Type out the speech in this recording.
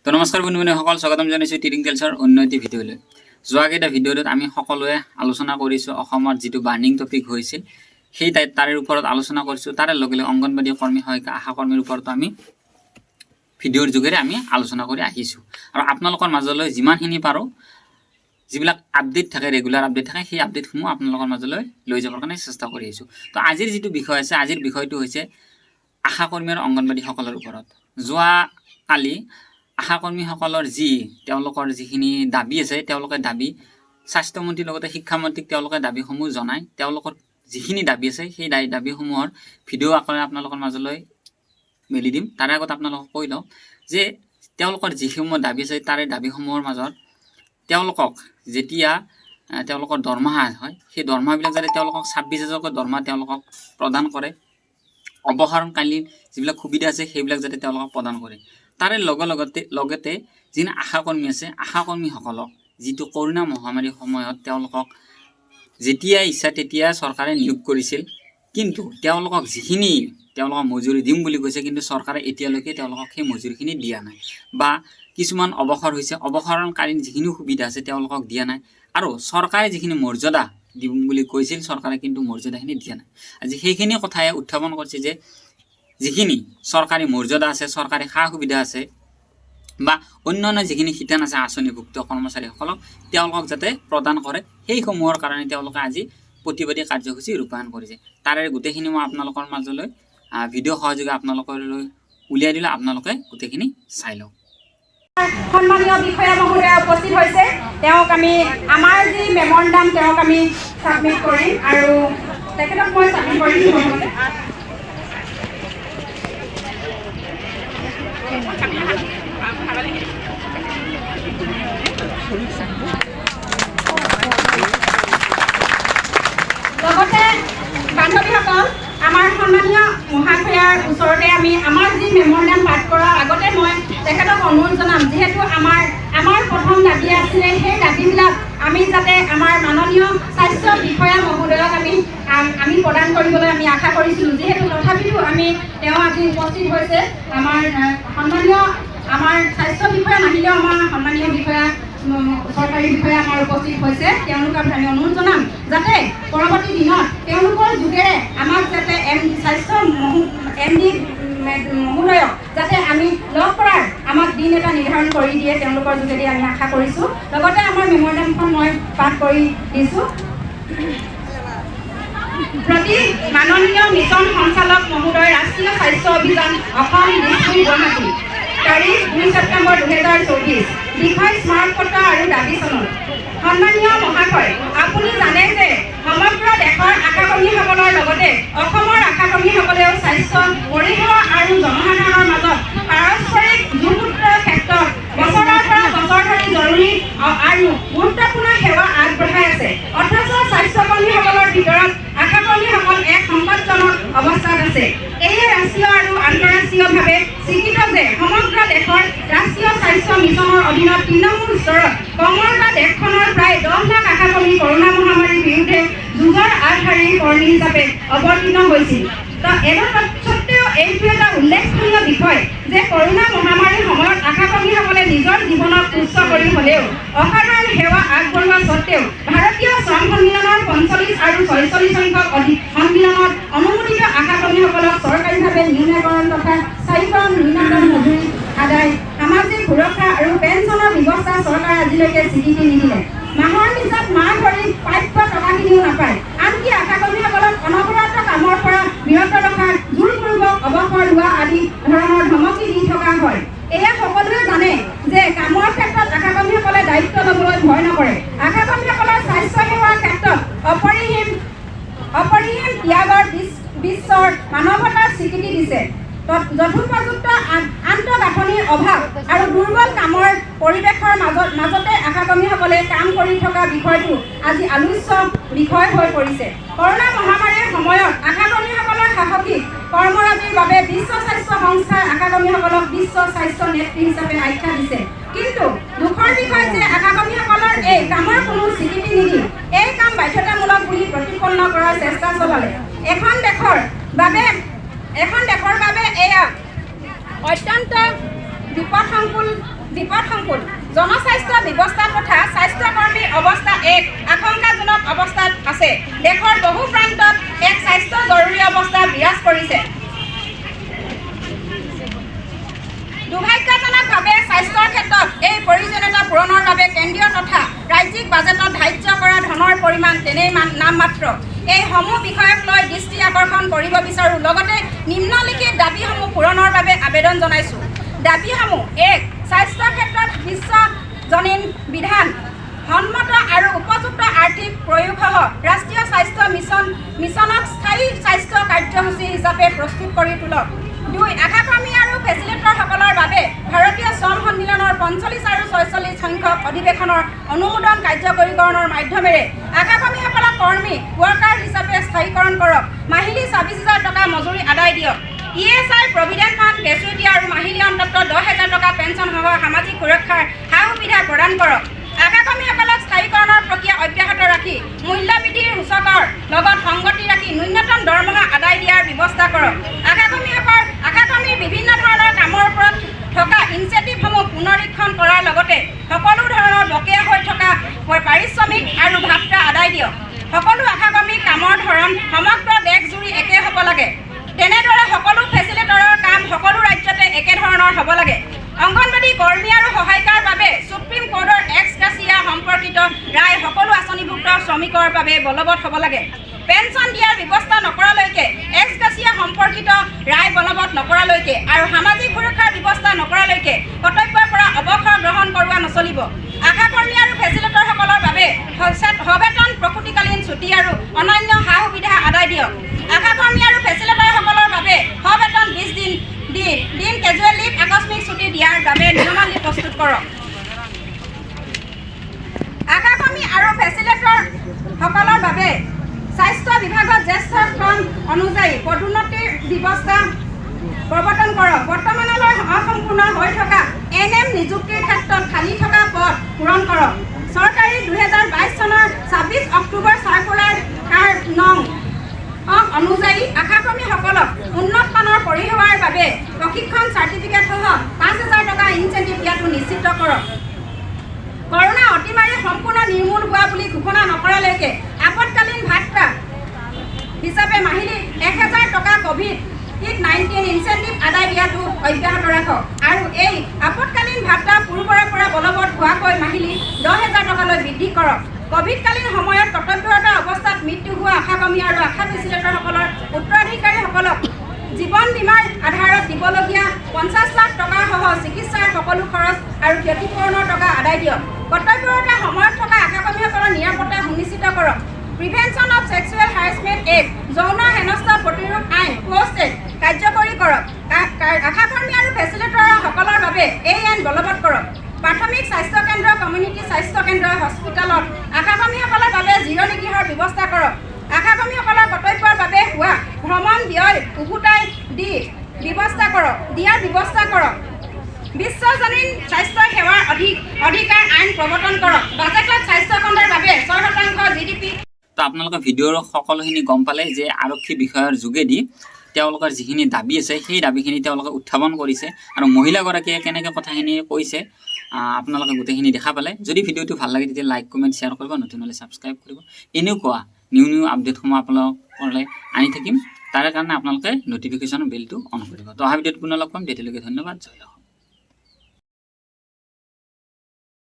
তো নমস্কাৰ বন্ধু বান্ধৱীসকল, স্বাগতম জনাইছোঁ টিৰিং টেলছৰ অন্য এটি ভিডিঅ'লৈ। যোৱাকেইটা ভিডিঅ'টোত আমি সকলোৱে আলোচনা কৰিছোঁ, অসমত যিটো বাৰ্ণিং টপিক হৈছিল, সেই তাৰে ওপৰত আলোচনা কৰিছোঁ। তাৰে লগে লগে অংগনবাড়ী কৰ্মী, সহায়িকা, আশাকৰ্মীৰ ওপৰতো আমি ভিডিঅ'ৰ যোগেৰে আমি আলোচনা কৰি আহিছোঁ আৰু আপোনালোকৰ মাজলৈ যিমানখিনি পাৰোঁ, যিবিলাক আপডেট থাকে, ৰেগুলাৰ আপডেট থাকে, সেই আপডেটসমূহ আপোনালোকৰ মাজলৈ লৈ যাবৰ কাৰণে চেষ্টা কৰি আহিছোঁ। তো আজিৰ যিটো বিষয় আছে, আজিৰ বিষয়টো হৈছে আশাকৰ্মী আৰু অংগনবাড়ীসকলৰ ওপৰত। যোৱা কালি আশাকৰ্মীসকলৰ যি তেওঁলোকৰ যিখিনি দাবী আছে, তেওঁলোকে দাবী স্বাস্থ্যমন্ত্ৰীৰ লগতে শিক্ষামন্ত্ৰীক তেওঁলোকে দাবীসমূহ জনায়। তেওঁলোকৰ যিখিনি দাবী আছে, সেই দাবীসমূহৰ ভিডিঅ' আকাৰে আপোনালোকৰ মাজলৈ মেলি দিম। তাৰে আগত আপোনালোকক কৈ লওঁ যে তেওঁলোকৰ যিসমূহ দাবী আছে, তাৰে দাবীসমূহৰ মাজত তেওঁলোকক যেতিয়া তেওঁলোকৰ দৰমহা হয়, সেই দৰমহাবিলাক যাতে তেওঁলোকক 26 হাজাৰকৈ দৰমহা তেওঁলোকক প্ৰদান কৰে, অৱসৰকালীন যিবিলাক সুবিধা আছে, সেইবিলাক যাতে তেওঁলোকক প্ৰদান কৰে। তাৰে লগতে যি আশাকৰ্মী আছে, আশাকৰ্মীসকলক যিটো কৰোণা মহামাৰীৰ সময়ত তেওঁলোকক যেতিয়া ইচ্ছা তেতিয়া চৰকাৰে নিয়োগ কৰিছিল, কিন্তু তেওঁলোকক যিখিনি তেওঁলোকক মজুৰি দিম বুলি কৈছে, কিন্তু চৰকাৰে এতিয়ালৈকে তেওঁলোকক সেই মজুৰিখিনি দিয়া নাই বা কিছুমান অৱসৰ হৈছে, অৱসৰকালীন যিখিনি সুবিধা আছে, তেওঁলোকক দিয়া নাই আৰু চৰকাৰে যিখিনি মৰ্যাদা দিম বুলি কৈছিল, চৰকাৰে কিন্তু মৰ্যাদাখিনি দিয়া নাই। আজি সেইখিনি কথাই উত্থাপন কৰিছে যে যিখিনি চৰকাৰী মৰ্যাদা আছে, চৰকাৰী সা সুবিধা আছে বা অন্যান্য যিখিনি শিতান আছে আঁচনিভুক্ত কৰ্মচাৰীসকলক, তেওঁলোকক যাতে প্ৰদান কৰে, সেইসমূহৰ কাৰণে তেওঁলোকে আজি প্ৰতিবাদী কাৰ্যসূচী ৰূপায়ণ কৰিছে। তাৰে গোটেইখিনি মই আপোনালোকৰ মাজলৈ ভিডিঅ' সহযোগে আপোনালোকলৈ উলিয়াই দিলোঁ। আপোনালোকে গোটেইখিনি চাই লওক। সন্মানীয় বিষয়া মহোদয় উপস্থিত হৈছে। তেওঁক আমি আমাৰ যি মেমৰেণ্ডাম, তেওঁক আমি ছাবমিট কৰিম আৰু তেখেতক মই ছাবমিট কৰিছোঁ প্ৰথমতে। লগতে বান্ধৱীসকল, আমাৰ সন্মানীয় মহাশয়াৰ ওচৰতে আমি আমাৰ যি মেমৰেণ্ডাম পাঠ কৰাৰ আগতে মই তেখেতক অনুৰোধ জনাম, যিহেতু আমাৰ প্ৰথম দাবী আছিলে, সেই দাবীবিলাক আমি যাতে আমাৰ মাননীয় স্বাস্থ্য বিষয়া মহোদয়ক আমি প্ৰদান কৰিবলৈ আমি আশা কৰিছিলোঁ। যিহেতু তথাপিতো আমি তেওঁ আজি উপস্থিত হৈছে, আমাৰ সন্মানীয় আমাৰ স্বাস্থ্য বিষয়া নাহিলেও আমাৰ সন্মানীয় বিষয়া, চৰকাৰী বিষয়া আমাৰ উপস্থিত হৈছে। তেওঁলোকক আমি অনুৰোধ জনাম যাতে পৰৱৰ্তী দিনত তেওঁলোকৰ যোগেৰে আমাক যাতে এম স্বাস্থ্য এম ডি মহোদয়ক যাতে আমি লগ কৰাৰ আমাক দিন এটা নিৰ্ধাৰণ কৰি দিয়ে, তেওঁলোকৰ যোগেদি আমি আশা কৰিছোঁ। লগতে আমাৰ মেমৰেণ্ডামখন মই পাঠ কৰি দিছোঁ। প্ৰতি মাননীয় মিছন সঞ্চালক মহোদয়, ৰাষ্ট্ৰীয় স্বাস্থ্য অভিযান, অসম, দিছপুৰ, গুৱাহাটী। তাৰিখ 2 ছেপ্টেম্বৰ 2024। বিষয় স্মাৰকপত্ৰ আৰু দাবী চনদ। সন্মানীয় মহাশয়, আপুনি জানে যে সমগ্ৰ দেশৰ আশাকৰ্মীসকলৰ লগতে অসমৰ আশাকৰ্মীসকলেও স্বাস্থ্য পৰিসেৱা আৰু জনসাধাৰণৰ মাজত পাৰস্পৰিক যোগসূত্ৰৰ ক্ষেত্ৰত বছৰৰ পৰা বছৰ ধৰি জৰুৰী আৰু গুৰুত্বপূৰ্ণ সেৱা আগবঢ়াই আছে। অথচ স্বাস্থ্যকৰ্মীসকলৰ ভিতৰত আশাকৰ্মীসকল এক সংকটজনক অৱস্থাত আছে। এয়ে ৰাষ্ট্ৰীয় আৰু আন্তঃৰাষ্ট্ৰীয়ভাৱে স্বীকৃত যে সমগ্ৰ দেশৰ ৰাষ্ট্ৰীয় স্বাস্থ্য মিছনৰ অধীনত তৃণমূল স্তৰত কৰ্মৰত দেশখনৰ প্ৰায় 10 লাখ আশাকৰ্মী কৰোণা মহামাৰীৰ বিৰুদ্ধে যুঁজৰ আগশাৰীৰ কৰ্মী হিচাপে অৱতীৰ্ণ হৈছিল। তৎসত্ত্বেও এইটো এটা উল্লেখনীয় বিষয় যে কৰোণা মহামাৰীৰ সময়ত আশাকৰ্মীসকলে নিজৰ জীৱনক তুচ্ছ কৰি হ'লেও অসাধাৰণ সেৱা আগবঢ়োৱা স্বত্তেও ভাৰতীয় শ্ৰম সন্মিলনৰ 45 আৰু 46 সংখ্যক সন্মিলনত অনুমোদিত আশাকৰ্মীসকলক চৰকাৰীভাৱে নিয়মীয়াকৰণ তথা স্থায়ীকৰণ, ন্যূনতম মজুৰি আদায়, সামাজিক সুৰক্ষা আৰু পেঞ্চনৰ ব্যৱস্থা চৰকাৰে আজিলৈকে স্বীকৃতি নিদিলে। মাহৰ পিছত মাহ ধৰি প্ৰাপ্য টকাখিনিও নাপায়। আনকি আশাকৰ্মীসকলক অনবৰত কামৰ পৰা বিৰত ৰখা, জোৰপূৰ্বক অৱসৰ লোৱা আদি ধৰণৰ ধমকি দি থকা হয়। এয়া সকলোৱে জানে যে কামৰ ক্ষেত্ৰত আশাকৰ্মীসকলে দায়িত্ব ল'বলৈ ভয় নকৰে। আশাকৰ্মীসকলৰ স্বাস্থ্য সেৱাৰ ক্ষেত্ৰত অপৰিসীম অপৰিসীম ত্যাগৰ বিশ্বৰ মানৱতাৰ স্বীকৃতি দিছে। যথোপযুক্ত আন্তঃগাঁথনিৰ অভাৱ আৰু দুৰ্বল কামৰ পৰিৱেশৰ মাজতে আশাকৰ্মীসকলে কাম কৰি থকা বিষয়টো আজি আলোচ্য বিষয় হৈ পৰিছে। কৰোণা মহামাৰীৰ সময়ত আশাকৰ্মীসকলৰ সাহসিক কৰ্মৰাজিৰ বাবে বিশ্ব স্বাস্থ্য সংস্থাই আশাকৰ্মীসকলক বিশ্ব স্বাস্থ্য নেত্ৰী হিচাপে আখ্যা দিছে। কিন্তু দুখৰ বিষয় যে আশাকৰ্মীসকলৰ এই কামৰ কোনো স্বীকৃতি নিদি এই কাম বাধ্যতামূলক বুলি প্ৰতিপন্ন কৰাৰ চেষ্টা চলালে। এখন দেশৰ বাবে এয়া অত্যন্ত বিপদসংকুল। জনস্বাস্থ্য ব্যৱস্থা তথা স্বাস্থ্যকৰ্মীৰ অৱস্থা এক আশংকাজনক অৱস্থাত আছে। দেশৰ বহু প্ৰান্তত এক স্বাস্থ্য জৰুৰী অৱস্থা বিৰাজ কৰিছে। দুৰ্ভাগ্যজনকভাৱে স্বাস্থ্যৰ ক্ষেত্ৰত এই প্ৰয়োজনীয়তা পূৰণৰ বাবে কেন্দ্ৰীয় তথা ৰাজ্যিক বাজেটত ধাৰ্য কৰা ধনৰ পৰিমাণ তেনেই নামমাত্ৰ। এইসমূহ বিষয়ক লৈ দৃষ্টি আকৰ্ষণ কৰিব বিচাৰোঁ। লগতে নিম্নলিখিত দাবীসমূহ পূৰণৰ বাবে আবেদন জনাইছোঁ। দাবীসমূহ: 1, স্বাস্থ্য ক্ষেত্ৰত বিশ্বজনীন বিধান সন্মত আৰু উপযুক্ত আৰ্থিক প্ৰয়োগসহ ৰাষ্ট্ৰীয় স্বাস্থ্য মিছনক স্থায়ী স্বাস্থ্য কাৰ্যসূচী হিচাপে প্ৰস্তুত কৰি তোলক। 2, আশাকৰ্মী আৰু ফেচিলিটেটৰসকলৰ বাবে ভাৰতীয় শ্ৰম সন্মিলনৰ 45 আৰু 46 সংখ্যক অধিৱেশনৰ অনুমোদন কাৰ্যকৰীকৰণৰ মাধ্যমেৰে আশাকৰ্মীসকলক কৰ্মী ৱৰ্কাৰ হিচাপে স্থায়ীকৰণ কৰক। মাহিলী 26,000 টকা মজুৰি আদায় দিয়ক। ইএছআই, প্ৰভিডেণ্ট ফাণ্ড, গ্ৰেচুইটি আৰু মাহিলী অন্ততঃ 10,000 টকা পেঞ্চনসহ সামাজিক সুৰক্ষাৰ সা সুবিধা প্ৰদান কৰক। আশাকৰ্মীসকলক স্থায়ীকৰণৰ প্ৰক্ৰিয়া অব্যাহত ৰাখি মূল্যবৃদ্ধিৰ সূচকৰ লগত সংগতি ৰাখি ন্যূনতম দৰমহা আদায় দিয়াৰ ব্যৱস্থা কৰক। আশাকৰ্মীৰ বিভিন্ন ধৰণৰ কামৰ ওপৰত থকা ইনচেণ্টিভসমূহ পুনৰীক্ষণ কৰাৰ লগতে সকলো ধৰণৰ বকেয়া হৈ থকা পাৰিশ্ৰমিক আৰু ভাত্তা আদায় দিয়ক। সকলো আশাকৰ্মীৰ কামৰ ধৰণ সমগ্ৰ দেশজুৰি একে হ'ব লাগে। তেনেদৰে সকলো ফেচিলিটেটৰৰ কাম সকলো ৰাজ্যতে একেধৰণৰ হ'ব লাগে। অংগনবাড়ী কৰ্মী আৰু সহায়িকাৰ বাবে সুপ্ৰিম কোৰ্টৰ এক্স গ্ৰাছিয়া সম্পৰ্কিত ৰায় সকলো আঁচনিভুক্ত শ্ৰমিকৰ বাবে বলবৎ হ'ব লাগে। পেঞ্চন দিয়াৰ ব্যৱস্থা নকৰালৈকে, এক্স গ্ৰাছিয়া সম্পৰ্কিত ৰায় বলবৎ নকৰালৈকে আৰু সামাজিক সুৰক্ষাৰ ব্যৱস্থা নকৰালৈকে কৰ্তব্যৰ পৰা অৱসৰ গ্ৰহণ কৰোৱা নচলিব। আশাকৰ্মী আৰু ফেচিলিটেটৰসকলৰ বাবে সবেতন প্ৰসূতিকালীন ছুটী আৰু অন্যান্য সা সুবিধা আদায় দিয়ক। আশাকৰ্মী আৰু ফেচিলিটেটৰসকলৰ বাবে সবেতন 20 দিন কেজুৱেল লিভ, আকস্মিক ছুটী দিয়াৰ বাবে নিয়মাৱলী প্ৰস্তুত কৰক। আশাকৰ্মী আৰু ফেচিলিটেটৰসকলৰ বাবে স্বাস্থ্য বিভাগত জ্যেষ্ঠ ক্ৰম অনুযায়ী পদোন্নতিৰ ব্যৱস্থা প্ৰৱৰ্তন কৰক। বৰ্তমানলৈ অসম্পূৰ্ণ হৈ থকা এএনএম নিযুক্তিৰ ক্ষেত্ৰত খালী থকা পদ পূৰণ কৰক। চৰকাৰী 2022 চনৰ 26 অক্টোবৰ চাৰ্কুলাৰ কাৰ নং অনুযায়ী আশাকৰ্মীসকলক উন্নত মানৰ পৰিসেৱাৰ বাবে প্ৰশিক্ষণ চাৰ্টিফিকেটসহ 5,000 টকা ইনচেণ্টিভ দিয়াটো নিশ্চিত কৰক। কৰোণা অতিমাৰী সম্পূৰ্ণ নিৰ্মূল হোৱা বুলি ঘোষণা নকৰালৈকে আপদকালীন ভাত্তা হিচাপে মাহিলী 1000 টকা ক'ভিড-19 ইনচেণ্টিভ আদায় দিয়াটো অব্যাহত ৰাখক আৰু এই আপদকালীন ভাত্তা পূৰ্বৰে পৰা বলবৎ হোৱাকৈ মাহিলী 10,000 টকালৈ বৃদ্ধি কৰক। ক'ভিডকালীন সময়ত কৰ্তব্যৰত অৱস্থাত মৃত্যু হোৱা আশাকৰ্মী আৰু আশা ফেচিলিটেটৰসকলৰ উত্তৰাধিকাৰীসকলক জীৱন বীমাৰ আধাৰত দিবলগীয়া 50 লাখ টকাসহ চিকিৎসাৰ সকলো খৰচ আৰু ক্ষতিপূৰণৰ টকা আদায় দিয়ক। কৰ্তব্যৰত সময়ত থকা আশাকৰ্মীসকলৰ নিৰাপত্তা সুনিশ্চিত কৰক। Prevention of Sexual Harassment Act, যৌন হেনস্থা প্ৰতিৰোধ আইন, প'শ্ব এক্ট কাৰ্যকৰী কৰক। আশাকৰ্মী আৰু ফেচিলিটেটৰসকলৰ বাবে এই আইন বলবৎ কৰক। প্ৰাথমিক স্বাস্থ্যকেন্দ্ৰ, কমিউনিটি স্বাস্থ্যকেন্দ্ৰ, হস্পিটেলত আশাকৰ্মীসকলৰ বাবে জিৰণি গৃহৰ ব্যৱস্থা কৰক। আশাকৰ্মীসকলৰ কৰ্তব্যৰ বাবে হোৱা ভ্ৰমণ ব্যয় ওভোতাই দি ব্যৱস্থা কৰক দিয়াৰ ব্যৱস্থা কৰক। বিশ্বজনীন স্বাস্থ্য সেৱাৰ অধিকাৰ আইন প্ৰৱৰ্তন কৰক। বাজেটত স্বাস্থ্যখণ্ডৰ বাবে 6% জিডিপি তো আপোনালোকে ভিডিঅ'ৰ সকলোখিনি গম পালে যে আৰক্ষী বিষয়াৰ যোগেদি তেওঁলোকৰ যিখিনি দাবী আছে, সেই দাবীখিনি তেওঁলোকে উত্থাপন কৰিছে আৰু মহিলাগৰাকীয়ে কেনেকৈ কথাখিনি কৈছে, আপোনালোকে গোটেইখিনি দেখা পালে। যদি ভিডিঅ'টো ভাল লাগে, তেতিয়া লাইক, কমেণ্ট, শ্বেয়াৰ কৰিব। নতুন হ'লে ছাবস্ক্ৰাইব কৰিব। এনেকুৱা নিউ নিউ আপডেটসমূহ আপোনালোকলৈ আনি থাকিম। তাৰে কাৰণে আপোনালোকে ন'টিফিকেশ্যনৰ বেলটো অন কৰিব। তো অহা ভিডিঅ'ত পুনৰ লগ পাম। তেতিয়ালৈকে ধন্যবাদ। জয় অসম।